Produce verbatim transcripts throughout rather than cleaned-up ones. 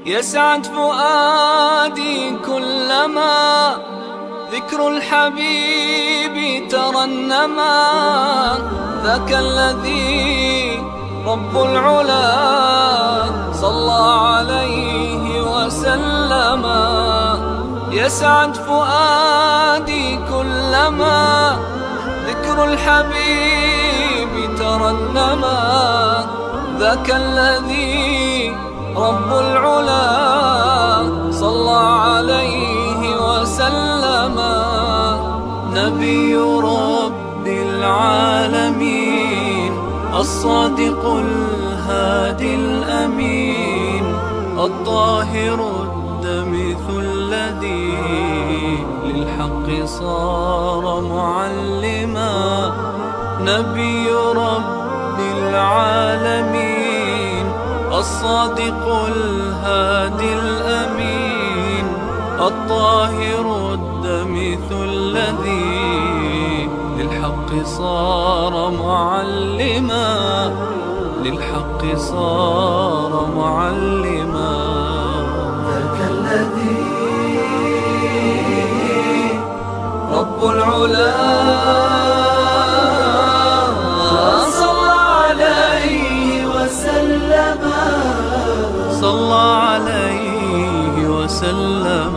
يسعد فؤادي كلما ذكر الحبيب ترنما. ذاك الذي رب العلا صلى عليه وسلم. يسعد فؤادي كلما ذكر الحبيب ترنما. ذاك الذي رب العلا صلى عليه وسلم. نبي رب العالمين، الصادق الهادي الأمين، الطاهر الدمث الذي للحق صار معلما. نبي رب العالمين، الصادق الهادي الأمين، الطاهر الدمث الذي للحق صار معلما، للحق صار معلما. ذاك الذي رب العلا صلى عليه وسلم. صلى عليه وسلم.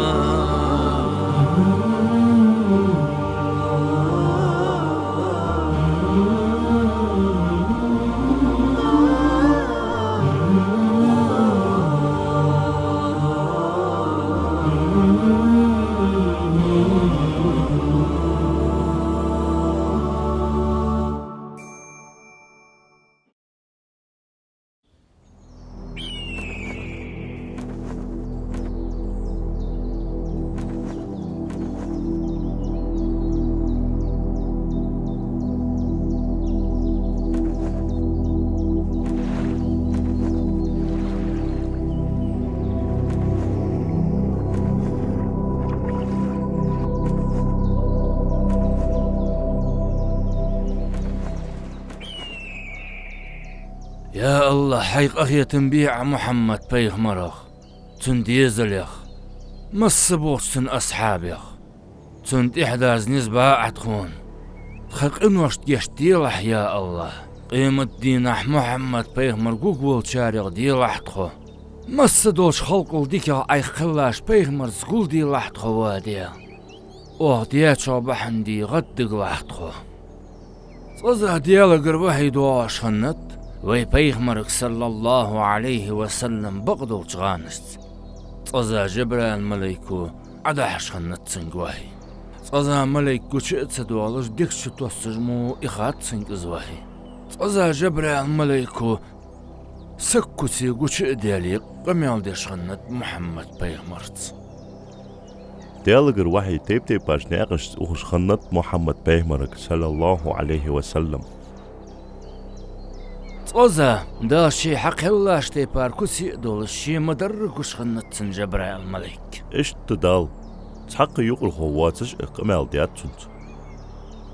Я АллахӀ, хьай къахетам бе Ӏа Мухьаммад-пайхамарах, цун дезалех, масса болча цун асхьабех. Цунна тӀехьа даза низ ба Ӏа тхона. Тха къиношта гешт делахь, я АллахӀ. Къематдийнахьа Мухьаммад-пайхамар гургволчарех делахь тхо. Масса долча халкъал дикагӀа Ӏайха кхеллача пайхамарца гулделахь тхо, ва Даьла. Оаха дечох бахьан де гӀаддагалахь тхо. Цкъаза Даьлагара вахьи доагӀаш хиннад вай пайхамарга, саллаллахӀу Ӏалайхи ва саллам, бакъдолча гӀанашца. Цкъаза Жабраил малайко Ӏодахьаш хиннад цунга вахьи. Цкъаза малайк гуча а ца доалаш, дегчу тоссаш мо ихад цунга из вахьи. Цкъаза Жабраил малайко саг куце гуча а даьле, къамаьл деш хиннад Мухьаммад-пайхамарца. Даьлагара вахьи тайп-тайпарча наькъашца ухаш хиннад Мухьаммад-пайхамарга, саллаллахӀу Ӏалайхи ва саллам. Цкъаза Дала ше хьакхеллача тайпара куце а долаш, ше ма-дарра гуш хиннад цунна Жабраил малайк. Иштта Дала цхьаккха юкъархо воацаш а къамаьл даьд цунца.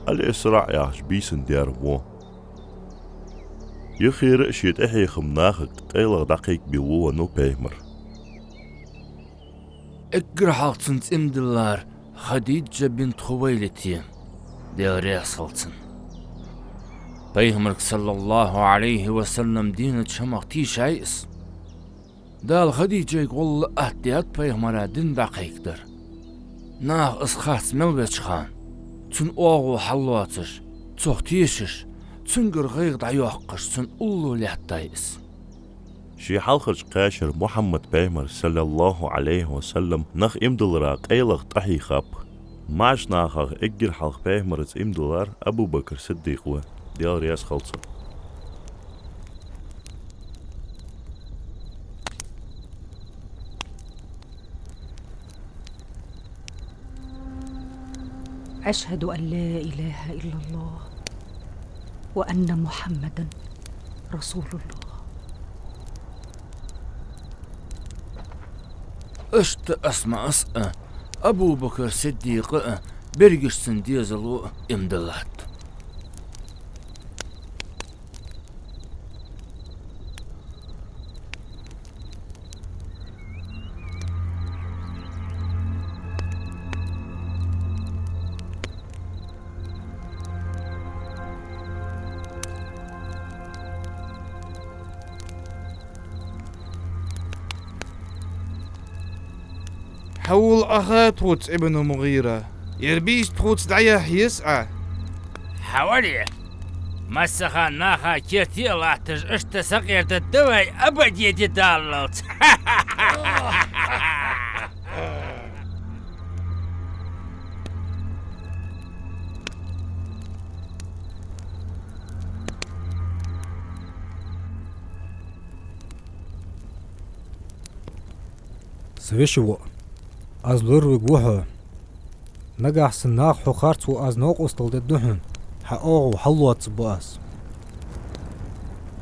Ал-Исраъ яхача бийсан даьр во. Юххера а ший тӀахьехам нахага къайлагӀа дӀакхайкабе венав пайхамар. Эггара хьалха цунна цӀи-м диллар Хадиджа бинт Хувайлид я, Даьла раьза хилва цунна. Пайхамарга, саллаллахӀу Ӏалайхи ва саллам, денача хӀамах тийшай из. Дала Хадиджайга гӀолла атта даьд пайхамара дин дӀакхайкадар. Наха из харц мел веча хана, цун оагӀув хьаллоацаш, цох тешаш, цунгара гӀайгӀа дӀайоаккхаш, цун уллув лаьттай из. Ший хьалхарча кхаьчара Мухьаммад-пайхамар, саллаллахӀу Ӏалайхи ва саллам, нах иман диллара къайлагӀа тӀахьийхаб. МаӀача нахах эггара хьалха пайхамарца иман диллар Абу Бакр Сиддикъ ва, Даьла раьза хилва цунна. أشهد أن لا إله إلا الله وأن محمدا رسول الله. Иштта Асмаъас а, Абу Бакр Сиддикъа а берригаш цун дезало а иман диллад. Хьавола, аха, тхоца, Ибн МугӀира. Ер бийса тхоца дӀаяхьа еза Ӏа. Хьавале! Массахана наха керте а латташ, иштта сакъердадда вай абаде ди даллалца. Са веший воӀ, аз лоравергва хьо. Нагахьа санна наха хьо харцво, аз новкъостал дергда хьона, хьа оагӀув хьаллоацаргба аз.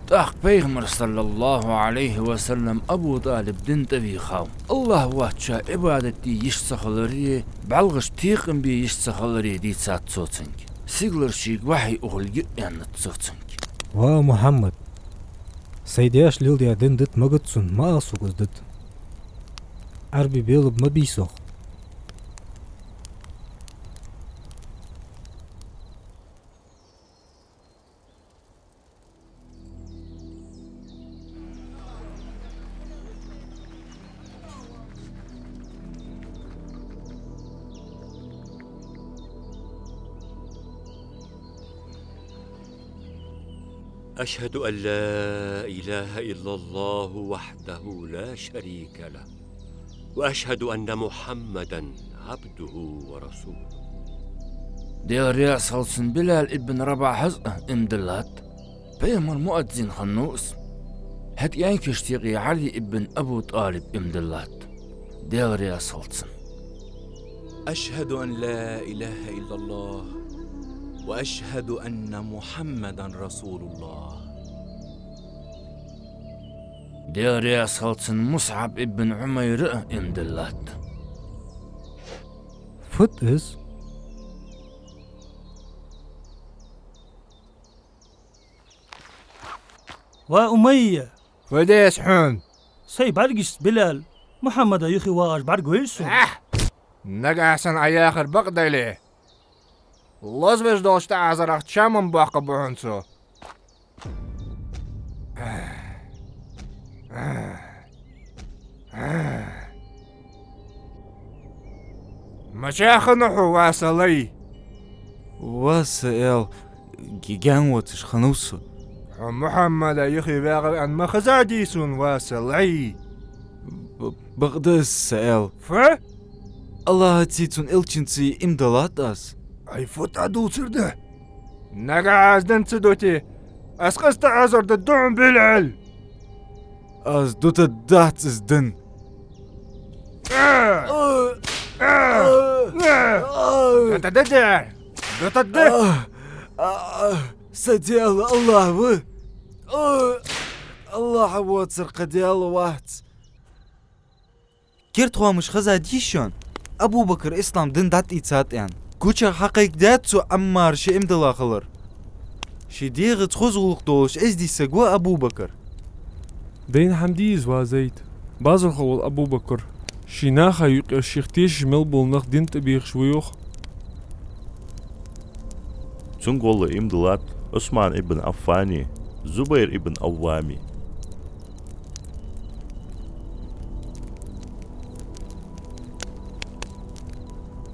ТӀаккха Пайхамар, саллаллахӀу Ӏалайхи ва саллам, Абу ТӀалиб дина тӀавийхав. АллахӀ воацача Ӏибадат де йиш ца хилари, бӀалгӀашта текхам бе йиш ца хилари дийцад цо цунга. Сигалара шийга вахьи ухилга аьннад цо цунга. Ва Мухьаммад! Сай даьша леладаь дин дита магац сона, ма ала сога из дита. Ӏарбий белаб ма бий сох. أشهد أن لا إله إلا الله وحده لا شريك له، وأشهد أن محمدا عبده ورسوله. Даьла раьза хилва цунна, Билал ибн Рабахьа а иман диллад. Пайхамара муаззин хиннав из. ХӀаьта кӀаьнкашта юкъе Ӏали ибн Абу ТӀалиб иман диллад. Даьла раьза хилва цунна. أشهد أن لا إله إلا الله وأشهد أن محمدا رسول الله. Даьла раьза хилва цунна, МусӀаб ибн Ӏумайра а иман диллад. Фуд из? Ва Умайя! Фу деза хьона? Сай бӀаргашца Билал, Мухьаммада юхе вагӀаш бӀаргавайра сона. Ахь! Нагахьа санна Ӏа яхар бакъ дале, лозавеш долча тӀаӀазарах чам-м боаккхаргба хьона цо. Мичахь хиннав хьо, ва са лай? Ва са аьла, г-, гаьна воацаш хиннав со. Хьо Мухьаммада юхе ваьгӀав аьнна ма хезадий сона, ва са лай? Б-, бакъда из са аьла. Фу? АллахӀацеи цун элчанцеи иман диллад аз. Ай, фу тӀадувцар да? Нагахьа аз дин ца дите, аз къаьстта Ӏазап дергда хьона, Билал. Аз дутаргдац из дин. Дутаргда, дер! Дутаргда! Са Даьла АллахӀ ва. АллахӀ воацар кхы Даьла вац. Керда хоамаш хезадий шоана, Абу Бакра ислам дин дӀатӀаийцад аьнна? ГучагӀа хьакхайкадаьд цо Ӏаммара ше иман дилла хилар. Ший дегӀаца хоза гӀулакх долаш эздий саг ва Абу Бакр. Дайна хӀама дий из, ва Зайд? Базархо вола Абу Бакр ший наха юкъера шийх тешаш мел бола нах дина тӀабехаш ва йоах. Цунга гӀолла иман диллад Ӏусман ибн Ӏаффани, Зубайр ибн Ӏаввами.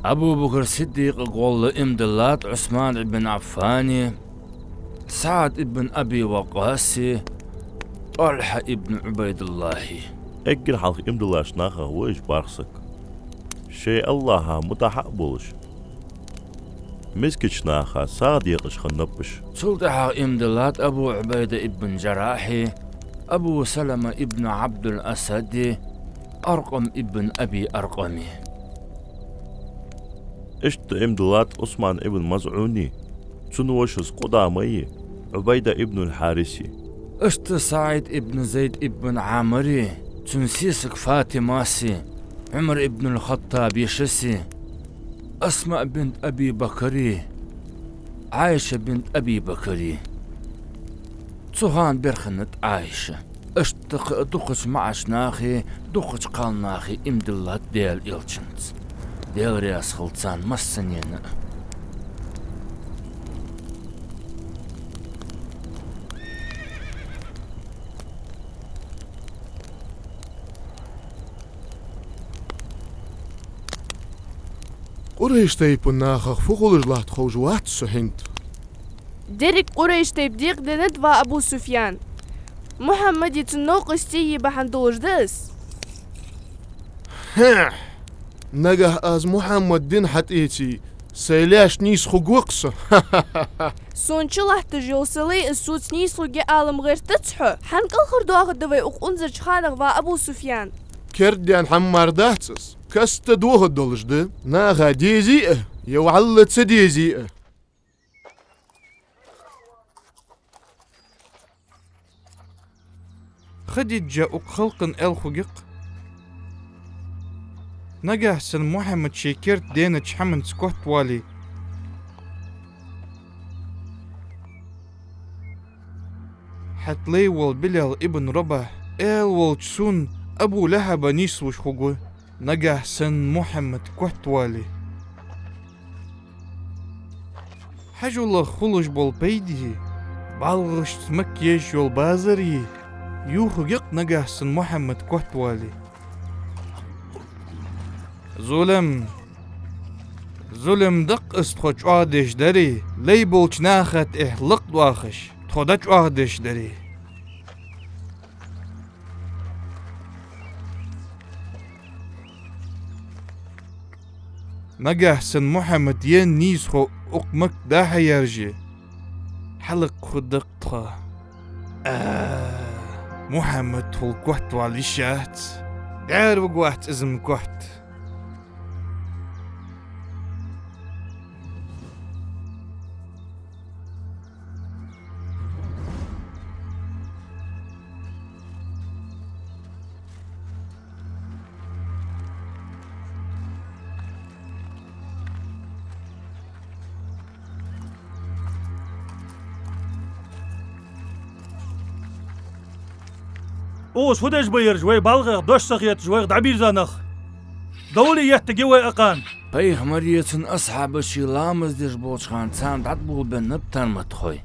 Абу Бакр Сиддикъага гӀолла иман диллад Ӏусман ибн Ӏаффани, СаӀд ибн Аби Ваккъаси, ТӀалхьа ибн Ӏубайдуллахьи. Эггара хьалха иман диллача нахах ва уж бархӀ саг. Шоай АллахӀа мутӀахьа а болаш, мискача наха сагӀа декъаш хиннаб уж. Цул тӀехьагӀа иман диллад Абу Ӏубайда ибн Джаррахьи, Абу Салама ибн Ӏабдул-Асади, Аркъам ибн Аби Аркъами. Иштта иман диллад Ӏусман ибн МазӀуни, цун вошас Къудамайи, Ӏубайда ибнул-Хьариси. Иштта СаӀид ибн Зайд ибн Ӏамари, цун сесаг ФатӀимаси, Ӏумар ибнул-ХаттӀаба йишаси, Асмаъ бинт Аби Бакри, Ӏайша бинт Аби Бакри. Цу хана бер хиннад Ӏайша. Иштта кхы а дукхача маӀача нахи, дукхача кхалнахи иман диллад Даьла элчанца. Даьла раьза хилва царна массанена а. Къурайш тайпан нахах фу хулаш латт ховш вац со хӀанз. Деррига Къурайш тайпа декъаденнад, ва Абу Суфьян. Мухьаммади цун новкъостий бахьан долаш да из. ХӀа! Нагахь аз Мухьаммада дин хьатӀаэце, сай лаьш нийса хургва-кх со. Сона чулатташ йола са лай из соца нийса хургья алам гӀертац хьо. ХӀана кӀалхардоахаргда вай укх унзарча ханах, ва Абу Суфьян? Кердадаьнна хӀама мара дац из. Каста дохаргдолаш да. Наха дезе а, е вӀалла ца дезе а. Хадиджа укх халкъа аьла хургья-кх: нагахь санна Мухьаммад ший кердадаьннача хӀаманца котвале, хьа тӀа лай вола Билал ибн Рабахь аьла волча сона Абу ЛахӀаба нийслуш хургва, нагахь санна Мухьаммад котвале. Хьажола хулаш бола пайдеи, бӀалгӀашца Макка езаш йола базареи юхаргья-кх нагахь санна Мухьаммад котвале. Зулам, зулам да-кх из тхо чӀоагӀдеш дари, лай болча наха тӀехьа лакхдоахаш тхо да чӀоагӀдеш дари. Нагахь санна Мухьаммад енна нийсхо укх Макка дӀа-хьа ярже, хьалакхургда-кх тхо. А, Мухьаммад хул котвала йиш яц. Дера вугвац из-м кот. Укхаза фу деш ба ераш, вай бӀалгӀех дош ца хеташ, вайх дӀабийрза нах? Довла еттаргья вай акхарна. Пайхамари цун асхьабаши ламаз деш болча хана царна дӀатӀаболабеннаб тарматхой.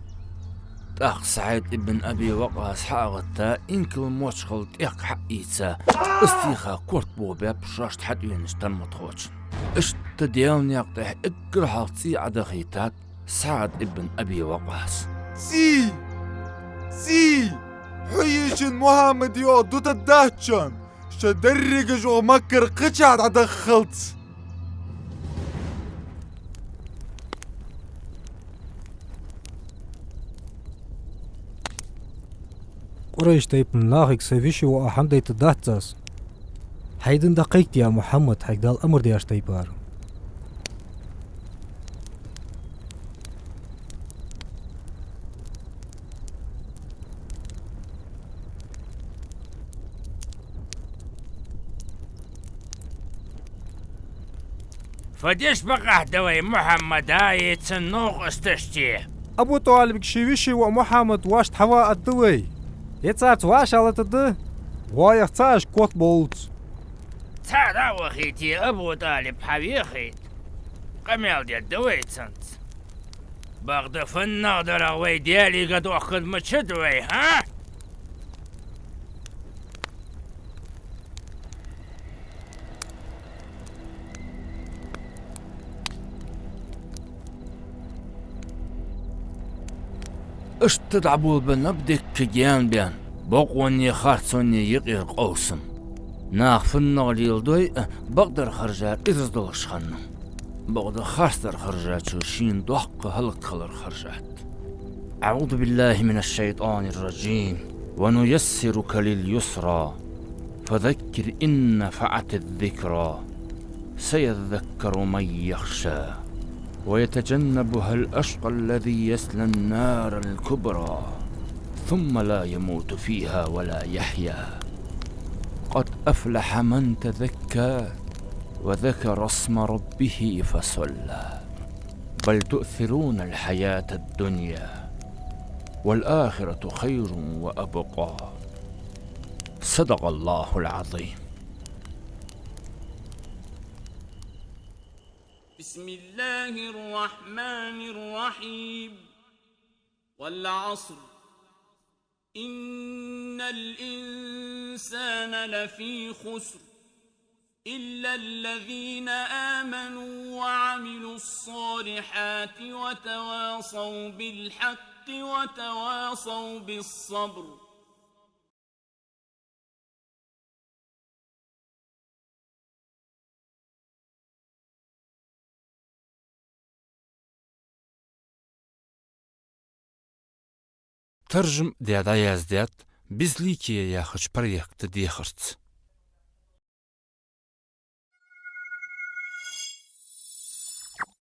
ТӀаккха СаӀд ибн Аби Вакъас хьа а гӀетта, инкала мочхал тӀехк хьа а ийца, из теха корта бохабаьб шоашта хьатӀавенача тарматхочун. Иштта Даьла наькъа тӀа эггара хьалха цӀий Ӏодахийтад СаӀд ибн Аби Вакъас. ЦӀий! ЦӀий! Хьо йийшачун Мухьаммада йоагӀа дутаргдац шоана, шо дерригаш укх Маккара кхычахьа дӀадаххалца. Къурайш тайпан нахага са веший воӀ хӀама дайтаргдац аз. Хьай дин дӀакхайкаде, я Мухьаммад, хьайга Дала амар даьча тайпара. Фу деш бакъахьа да вай Мухьаммадаи цун новкъосташти? Абу ТӀалибага ший веший воӀ Мухьаммад воашта хьаваь аргда вай. Е царца вӀашагӀлатаргда, воаех цаӀ а котбовлац. ЦаӀ дӀа а вахийте, Абу ТӀалиб хьавехийта, къамаьл дергда вай цунца. Бакъда фуннагӀа дарах вай Даьлага дохкаргда мичад вай, хӀа? Иштта дӀаболабеннаб дикка гаьна баьнна, бокъонеи харцонеи юкъера къовсам. Наха фуннагӀа леладой а, бакъдар хержар ираз долаш хиннав. Бакъда харцдар хержачо шийна доккха хӀалакхилар хержад. أعوذ بالله من الشيطان الرجيم. ونيسرك لليسرى. فذكر إن نفعت الذكرى. سيذكر من يخشى. ويتجنبها الأشقى الذي يصلى النار الكبرى. ثم لا يموت فيها ولا يحيا. قد أفلح من تزكى. وذكر اسم ربه فصلى. بل تؤثرون الحياة الدنيا. والآخرة خير وأبقى. صدق الله العظيم. بسم الله الرحمن الرحيم. والعصر. إن الإنسان لفي خسر. إلا الذين آمنوا وعملوا الصالحات وتواصوا بالحق وتواصوا بالصبر. Таржам даь дӀаяздаьд «Безликие» яхача проекта дехарца.